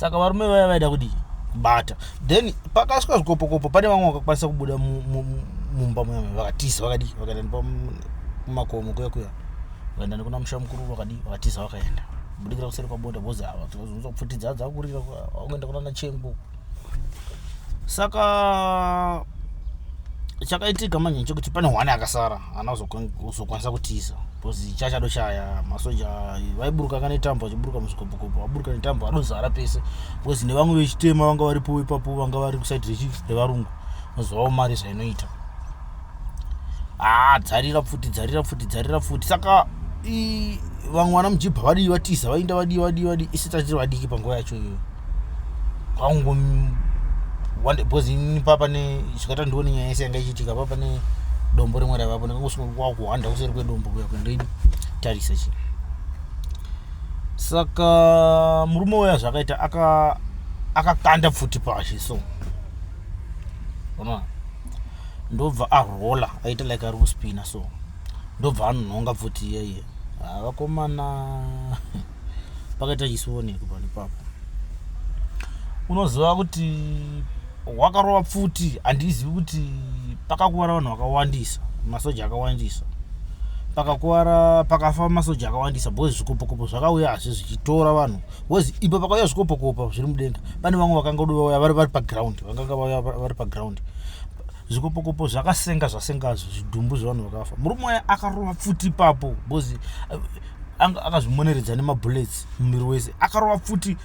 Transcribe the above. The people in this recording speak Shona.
Saka varume vaya vaida kudii? Kubata. Then pakasvika zvikopokopo, pane vamwe vakakwanisa kubuda mumba muya, vakatiza, vakadii, vakaenda kumakomo kuya kuya, vakaenda nekuna musha mukuru, vakadii, vakatiza, vakaenda kubudikira kuseri kwabonda, because ava pfuti dzakurira, vakuenda kunana Chengo. Saka chakaitika manje chekuti pane hwani akasara, haana kuzokwanisa kutiza because chachadoshaya masoja vaiburuka kana netambo, vachiburuka muzvikopokopo, vaburuka netambo, vadozara pese, because nevamwe vechitema vanga varipo ipapo, vanga vari kusaidi rechi revarungu. Mazuvawo mari zvainoita, haa, dzarira pfuti, dzarira pfuti, dzarira pfuti. Saka vamwe vana mujibha vadii, vatiza, vainda, vadii, vadii, vadii. Isi tachiri vadiki panguva yacho iyoyo, kwangu because ini papa ne zvikaita ndione nyaya yese yanga ichiitika papa ne dombo rimwe raivapo, ndakangosvika kwakuhwanda kuseri kwedombo kuya kuya, tarisa chi. Saka murume uya zvakaita, akakanda pfuti pashi so, unoona, ndobva arola, aita like ari kuspina so, ndobva anonhonga pfuti iya iya. Vakomana, pakaita chisioneko pano ipapo. Unoziva kuti wakarova pfuti, handizivi kuti pakakuvara vanhu vakawandisa, masoja akawandisa pakakuvara, pakafa masoja akawandisa, because zvikopokopo zvakauya hazvi zvichitora vanhu, because ipo pakauya zvikopokopo zviri mudenga, pane vamwe vakanga vauya vari paground, vakanga vauya vari paground. Zvikopokopo zvakasenga, zvasengazvo zvidhumbu zvevanhu vakafa. Murume uya akarova pfuti ipapo because akazvimoneredza nemabullets mumuviri wese, akarova pfuti.